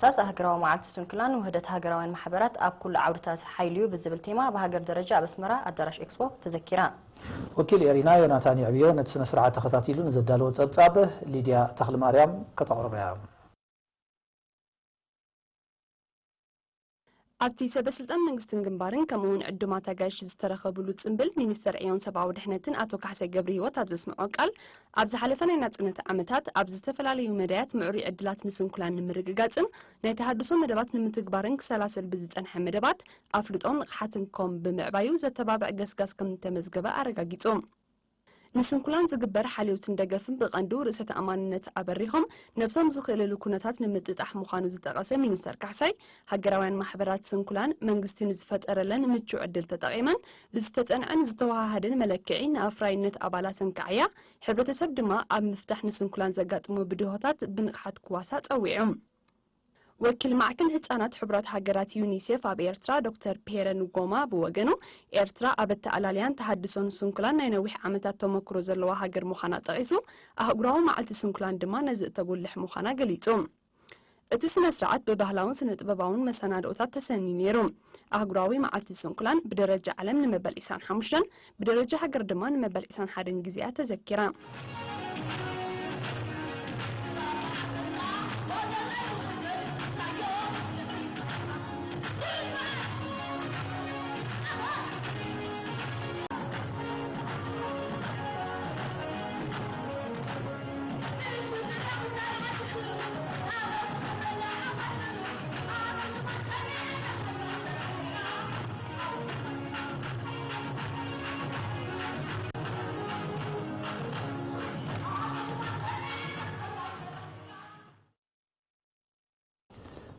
ዳስ ኣህግራዊ መዓልቲ ስንኩላን ውህደት ሃገራውያን ማሕበራት ኣብ ኩሉ ዓውድታት ሓይልዩ ብዝብል ቴማ ብሃገር ደረጃ ኣብ ኣስመራ ኣዳራሽ ኤክስፖ ተዘኪራ። ወኪል ኤሪና ዮናታን ይዕብዮ ነቲ ስነ ስርዓት ተኸታቲሉ ንዘዳለዎ ጸብጻብ ሊድያ ተኽልማርያም ከተቕርቦ እያ። ኣብቲ ሰበስልጣን መንግስትን ግንባርን ከምኡውን ዕዱማት ኣጋይሽ ዝተረኸብሉ ጽምብል ሚኒስተር ዕዮን ሰብኣዊ ድሕነትን ኣቶ ካሕሳይ ገብረሂወት ኣብ ዘስምዖ ቃል፣ ኣብ ዝሓለፈ ናይ ናጽነት ዓመታት ኣብ ዝተፈላለዩ መዳያት ምዕሩይ ዕድላት ንስንኩላን ንምርግጋጽን ናይ ተሃድሶ መደባት ንምትግባርን ክሰላሰል ብዝጸንሐ መደባት ኣፍልጦን ንቕሓትን ኮም ብምዕባዩ ዘተባብዕ ገስጋስ ከም ዝተመዝገበ ኣረጋጊጹ። ንስንኩላን ዝግበር ሓልዮትን ደገፍን ብቐንዱ ርእሰ ተኣማንነት ኣበሪኾም ነብሶም ዝኽእልሉ ኩነታት ንምጥጣሕ ምዃኑ ዝጠቐሰ ሚኒስተር ካሕሳይ፣ ሃገራውያን ማሕበራት ስንኩላን መንግስቲ ንዝፈጠረለን ምቹእ ዕድል ተጠቒመን ብዝተጸንዐን ዝተወሃሃደን መለክዒ ንኣፍራይነት ኣባላተን ክዓያ፣ ሕብረተሰብ ድማ ኣብ ምፍታሕ ንስንኩላን ዘጋጥሙ ብድሆታት ብንቕሓት ክዋሳእ ጸዊዑ። ወኪል ማዕከን ህጻናት ሕቡራት ሃገራት ዩኒሴፍ ኣብ ኤርትራ ዶክተር ፔረ ንጎማ ብወገኑ፣ ኤርትራ ኣብ ኣተኣላልያን ተሃድሶን ስንኩላን ናይ ነዊሕ ዓመታት ተመክሮ ዘለዋ ሃገር ምዃና ጠቒሱ፣ ኣህጉራዊ መዓልቲ ስንኩላን ድማ ነዚ እተጉልሕ ምዃና ገሊጹ። እቲ ስነ ስርዓት ብባህላውን ስነ ጥበባውን መሰናድኦታት ተሰንዩ ነይሩ። ኣህጉራዊ መዓልቲ ስንኩላን ብደረጃ ዓለም ንመበል ዕስራን ሓሙሽተን ብደረጃ ሃገር ድማ ንመበል ዕስራን ሓደን ግዜኣ ተዘኪራ።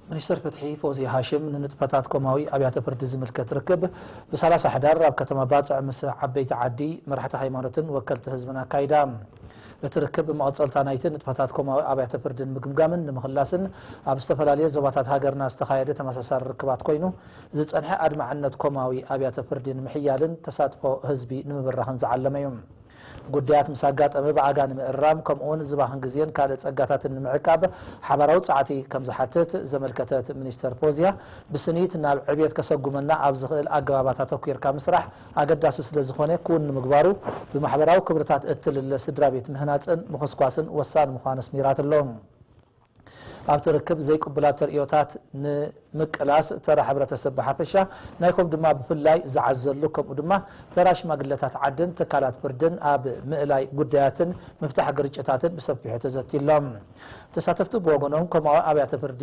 ሚኒስትር ፍትሒ ፎዝያ ሃሽም ንንጥፈታት ኮማዊ ኣብያተ ፍርዲ ዝምልከት ርክብ ብ ሰላሳ ሕዳር ኣብ ከተማ ባጽዕ ምስ ዓበይቲ ዓዲ፣ መራሕቲ ሃይማኖትን ወከልቲ ህዝብን ኣካይዳ። እቲ ርክብ መቐጸልታ ናይቲ ንጥፈታት ኮማዊ ኣብያተ ፍርዲ ንምግምጋምን ንምኽላስን ኣብ ዝተፈላለየ ዞባታት ሃገርና ዝተኻየደ ተመሳሳሊ ርክባት ኮይኑ፣ ዝጸንሐ ኣድማዕነት ኮማዊ ኣብያተ ፍርዲ ንምሕያልን ተሳትፎ ህዝቢ ንምብራኽን ዝዓለመ እዩ። ጉዳያት ምስ ኣጋጠመ ብኣጋ ንምእራም፣ ከምኡውን ዝባኽን ግዜን ካልእ ጸጋታትን ንምዕቃብ ሓባራዊ ጻዕቲ ከም ዝሓትት ዘመልከተት ሚኒስተር ፎዝያ፣ ብስኒት ናብ ዕብየት ከሰጉመና ኣብ ዝኽእል ኣገባባት ኣተኲርካ ምስራሕ ኣገዳሲ ስለ ዝኾነ ክውን ንምግባሩ፣ ብማሕበራዊ ክብርታት እትልለ ስድራ ቤት ምህናጽን ምኹስኳስን ወሳኒ ምዃኑ ኣስሚራትሎም። ኣብቲ ርክብ ዘይቅቡላት ተርእዮታት ንምቅላስ ተራ ሕብረተሰብ ብሓፈሻ ናይኮም ድማ ብፍላይ ዝዓዘሉ ከምኡ ድማ ተራ ሽማግለታት ዓድን ትካላት ፍርድን ኣብ ምእላይ ጉዳያትን ምፍታሕ ግርጭታትን ብሰፊሑ ተዘትይሎም። ተሳተፍቲ ብወገኖም ኮማዊ ኣብያተ ፍርዲ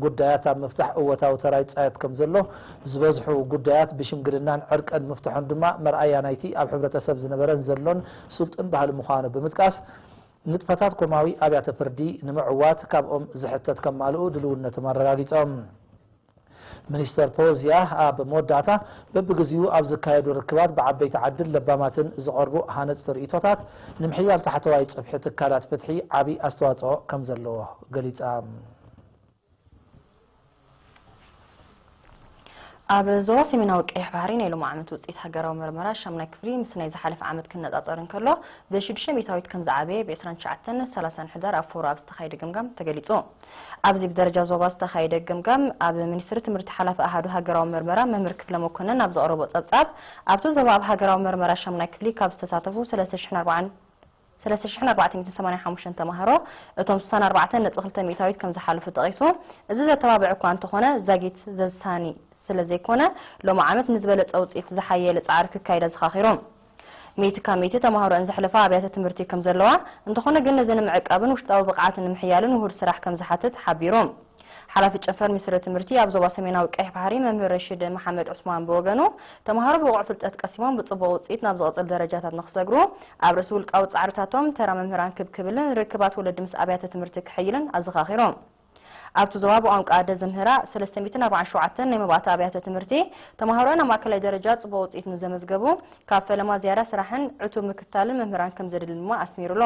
ጉዳያት ኣብ ምፍታሕ እወታዊ ተራ ይጻየት ከም ዘሎ ዝበዝሑ ጉዳያት ብሽምግልናን ዕርቅን ምፍትሖም ድማ መርኣያ ናይቲ ኣብ ሕብረተሰብ ዝነበረን ዘሎን ስልጡን ባህሊ ምዃኑ ብምጥቃስ ንጥፈታት ኮማዊ ኣብያተ ፍርዲ ንምዕዋት ካብኦም ዝሕተት ከማልኡ ድልውነቶም ኣረጋጊጾም። ሚኒስተር ፎዝያ ኣብ መወዳእታ በብግዚኡ ኣብ ዝካየዱ ርክባት ብዓበይቲ ዓድን ለባማትን ዝቐርቡ ሃነጽቲ ርእይቶታት ንምሕያል ታሕተዋይ ጽፍሒ ትካላት ፍትሒ ዓቢ ኣስተዋጽኦ ከም ዘለዎ ገሊጻ። ኣብ ዞባ ሰሜናዊ ቀይሕ ባሕሪ ናይ ሎሚ ዓመት ውፅኢት ሃገራዊ መርመራ ሻምናይ ክፍሊ ምስ ናይ ዝሓለፈ ዓመት ክነፃፀር እንከሎ ብሽዱሽተ ሚእታዊት ከም ዝዓበየ ብ ዕስራን ትሽዓተን ሰላሳን ሕዳር ኣብ ፎሮ ኣብ ዝተኻየደ ገምጋም ተገሊፁ። ኣብዚ ብደረጃ ዞባ ዝተኻየደ ገምጋም ኣብ ሚኒስትሪ ትምህርቲ ሓላፊ ኣሃዱ ሃገራዊ መርመራ መምህር ክፍለ መኮነን ኣብ ዘቕረቦ ፀብፃብ ኣብቲ ዞባ ኣብ ሃገራዊ መርመራ ሻምናይ ክፍሊ ካብ ዝተሳተፉ ሰለስተ ሽሕን ኣርባዓን ሰለስተ ሽሕን ኣርባዕተ ሚእትን ሰማንያን ሓሙሽተን ተማሃሮ እቶም ስሳን ኣርባዕተን ነጥቢ ክልተ ሚእታዊት ከም ዝሓለፉ ጠቒሱ፣ እዚ ዘተባብዕ እኳ እንተኾነ ዛጊት ዘሳኒ ስለ ዘይኮነ ሎሚ ዓመት ንዝበለፀ ውፅኢት ዝሓየለ ፃዕሪ ክካየድ ኣዘኻኺሩ። ሚእቲ ካብ ሚእቲ ተማሃሮኣን ዘሕለፋ ኣብያተ ትምህርቲ ከም ዘለዋ፣ እንተኾነ ግን ነዚ ንምዕቃብን ውሽጣዊ ብቕዓት ንምሕያልን ውሁድ ስራሕ ከም ዝሓትት ሓቢሩ። ሓላፊ ጨንፈር ሚኒስትሪ ትምህርቲ ኣብ ዞባ ሰሜናዊ ቀይሕ ባሕሪ መምህር ረሺድ መሓመድ ዑስማን ብወገኑ፣ ተምሃሮ ብቑዕ ፍልጠት ቀሲሞም ብጽቡቕ ውጽኢት ናብ ዝቕጽል ደረጃታት ንኽሰግሩ፣ ኣብ ርእሲ ውልቃዊ ጻዕርታቶም ተራ መምህራን ክብ ክብልን ርክባት ወለዲ ምስ ኣብያተ ትምህርቲ ክሕይልን ኣዘኻኺሩ። ኣብቲ ዞባ ብቋንቋ ኣደ ዘምህራ ሰለስተ ሚእትን ኣርባዓን ሸውዓተን ናይ መባእታ ኣብያተ ትምህርቲ ተምሃሮኣን ኣብ ማእከላይ ደረጃ ጽቡቕ ውጽኢት ንዘመዝገቡ ካብ ፈለማ ዝያዳ ስራሕን ዕቱብ ምክትታልን መምህራን ከም ዘድሊ ድማ ኣስሚሩሉ።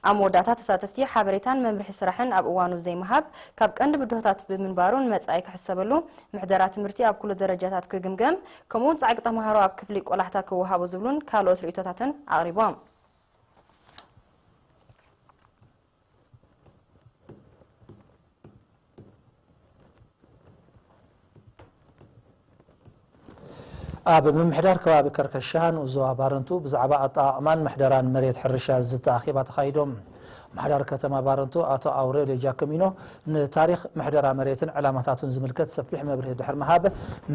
ኣብ መወዳእታ ተሳተፍቲ ሓበሬታን መምርሒ ስራሕን ኣብ እዋኑ ዘይምሃብ ካብ ቀንዲ ብድሆታት ብምንባሩ ንመጻኢ ክሕሰበሉ፣ ምሕደራ ትምህርቲ ኣብ ኩሉ ደረጃታት ክግምገም፣ ከምኡውን ጻዕቂ ተምሃሮ ኣብ ክፍሊ ቆላሕታ ክወሃቦ ዝብሉን ካልኦት ርእይቶታትን ኣቕሪቦም። ኣብ ምምሕዳር ከባቢ ከርከሻ ንኡዞ ባረንቱ ብዛዕባ ኣጠቓቕማን ምሕደራን መሬት ሕርሻ ዝዝተ ኣኼባ ተኻይዶም። ምሕዳር ከተማ ባረንቱ ኣቶ ኣውሬልዮ ጃክሚኖ ንታሪኽ ምሕደራ መሬትን ዕላማታቱን ዝምልከት ሰፊሕ መብርሂ ድሕሪ ምሃብ፣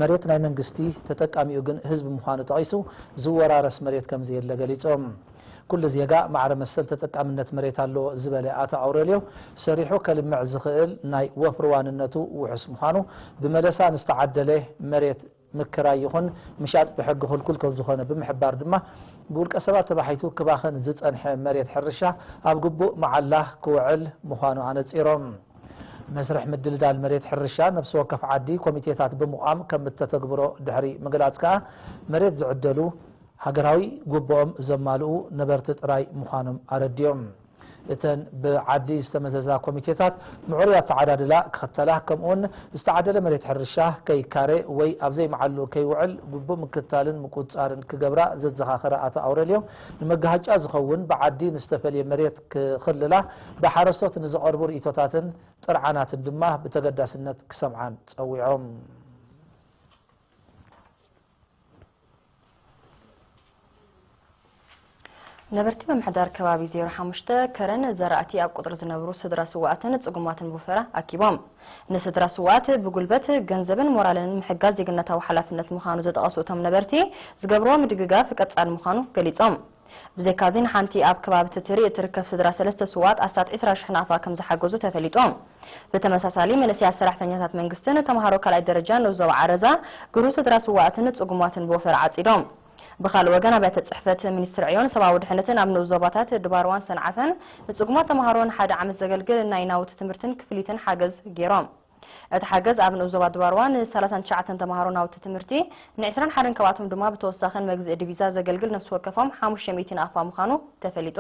መሬት ናይ መንግስቲ፣ ተጠቃሚኡ ግን ህዝቢ ምዃኑ ጠቒሱ፣ ዝወራረስ መሬት ከም ዘየለ ገሊጾም። ኩሉ ዜጋ ማዕረ መሰል ተጠቃምነት መሬት ኣለዎ ዝበለ ኣቶ ኣውሬልዮ፣ ሰሪሑ ከልምዕ ዝኽእል ናይ ወፍሪ ዋንነቱ ውሑስ ምዃኑ፣ ብመለሳ ንዝተዓደለ መሬት ምክራይ ይኹን ምሻጥ ብሕጊ ክልኩል ከም ዝኾነ ብምሕባር ድማ፣ ብውልቀ ሰባት ተባሒቱ ክባኽን ዝጸንሐ መሬት ሕርሻ ኣብ ግቡእ መዓላ ክውዕል ምዃኑ ኣነጺሮም። መስርሕ ምድልዳል መሬት ሕርሻ ነፍሲ ወከፍ ዓዲ ኮሚቴታት ብምቋም ከም እተተግብሮ ድሕሪ ምግላጽ ከኣ፣ መሬት ዝዕደሉ ሃገራዊ ግቡኦም ዘማልኡ ነበርቲ ጥራይ ምዃኖም ኣረዲኦም። እተን ብዓዲ ዝተመዘዛ ኮሚቴታት ምዕሩይ ኣተዓዳድላ ክኽተላ፣ ከምኡውን ዝተዓደለ መሬት ሕርሻ ከይካረ ወይ ኣብ ዘይመዓሉ ከይውዕል ግቡእ ምክትታልን ምቁጽጻርን ክገብራ ዘዘኻኸረ ኣቶ ኣውረልዮ፣ ንመጋሃጫ ዝኸውን ብዓዲ ንዝተፈልየ መሬት ክኽልላ ብሓረስቶት ንዝቐርቡ ርእይቶታትን ጥርዓናትን ድማ ብተገዳስነት ክሰምዓን ጸዊዖም። ነበርቲ ምምሕዳር ከባቢ ዜሮ ሓሙሽተ ከረን ዘራእቲ ኣብ ቁፅሪ ዝነብሩ ስድራ ስውኣትን ፅጉማትን ብወፈራ ኣኪቦም። ንስድራ ስውኣት ብጉልበት፣ ገንዘብን ሞራልን ምሕጋዝ ዜግነታዊ ሓላፍነት ምዃኑ ዝጠቐሱ እቶም ነበርቲ፣ ዝገብርዎ ምድግጋፍ ቀፃሊ ምዃኑ ገሊፆም። ብዘይካዚ ንሓንቲ ኣብ ከባቢ ትትሪ እትርከብ ስድራ ሰለስተ ስውኣት ኣስታት ዕስራ ሽሕ ናቕፋ ከም ዝሓገዙ ተፈሊጡ። ብተመሳሳሊ መንእሰያት ሰራሕተኛታት መንግስትን ተምሃሮ ካልኣይ ደረጃ ንኡስ ዞባ ዓረዛ ግሩ ስድራ ስውኣትን ፅጉማትን ብወፈራ ዓፂዶም። ብኻልእ ወገን ኣብያተ ፅሕፈት ሚኒስትሪ ዕዮን ሰብኣዊ ድሕነትን ኣብ ንኡስ ዞባታት ድባርዋን ሰንዓፈን ንፅጉማት ተምሃሮ ንሓደ ዓመት ዘገልግል ናይ ናውቲ ትምህርትን ክፍሊትን ሓገዝ ገይሮም። እቲ ሓገዝ ኣብ ንኡስ ዞባ ድባርዋ ን ሰላሳን ትሽዓተን ተምሃሮ ናውቲ ትምህርቲ፣ ን ዕስራን ሓደን ካብኣቶም ድማ ብተወሳኺ ንመግዝኢ ዲቪዛ ዘገልግል ነፍሲ ወከፎም ሓሙሽተ ሚእቲ ናቕፋ ምዃኑ ተፈሊጡ።